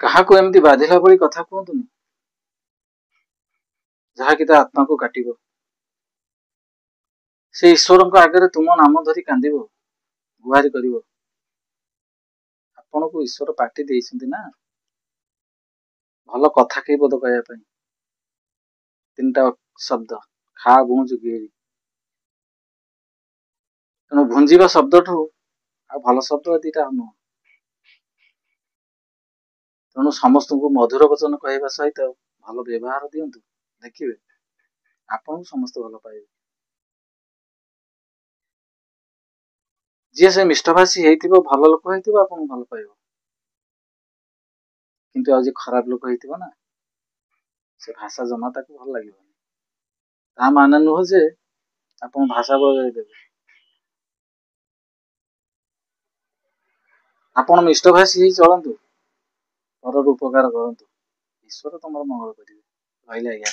କାହାକୁ ଏମିତି ବାଧିଲା ଭଳି କଥା କୁହନ୍ତୁନି ଯାହାକି ତା ଆତ୍ମାକୁ କାଟିବ। ସେ ଈଶ୍ୱରଙ୍କ ଆଗରେ ତୁମ ନାମ ଧରି କାନ୍ଦିବ, ଗୁହାରି କରିବ। ଆପଣଙ୍କୁ ଈଶ୍ୱର ପାଟି ଦେଇଛନ୍ତି ନା ଭଲ କଥା କେଇ ପଦ କହିବା ପାଇଁ। 3ଟା ଶବ୍ଦ, ଖା ଭୁଞ୍ଜ ଗିଳି। ତେଣୁ ଭୁଞ୍ଜିବା ଶବ୍ଦଠୁ ଆଉ ଭଲ ଶବ୍ଦ 2ଟା ନୁହଁ। ତେଣୁ ସମସ୍ତଙ୍କୁ ମଧୁର ବଚନ କହିବା ସହିତ ଭଲ ବ୍ୟବହାର ଦିଅନ୍ତୁ, ଦେଖିବେ ଆପଣଙ୍କୁ ସମସ୍ତେ ଭଲ ପାଇବେ। ଯିଏ ସେ ମିଷ୍ଟଭାଷୀ ହେଇଥିବ, ଭଲ ଲୋକ ହେଇଥିବ, ଆପଣଙ୍କୁ ଭଲ ପାଇବ। କିନ୍ତୁ ଆଉ ଯିଏ ଖରାପ ଲୋକ ହେଇଥିବ ନା, ସେ ଭାଷା ଜମା ତାକୁ ଭଲ ଲାଗିବନି। ତା ମାନେ ନୁହଁ ଯେ ଆପଣ ଭାଷା ବଦଳାଇ ଦେବେ। ଆପଣ ମିଷ୍ଟଭାଷୀ ହେଇ ଚଳନ୍ତୁ, ପରର ଉପକାର କରନ୍ତୁ, ଈଶ୍ୱର ତମର ମଙ୍ଗଳ କରିବେ। ରହିଲେ ଆଜ୍ଞା।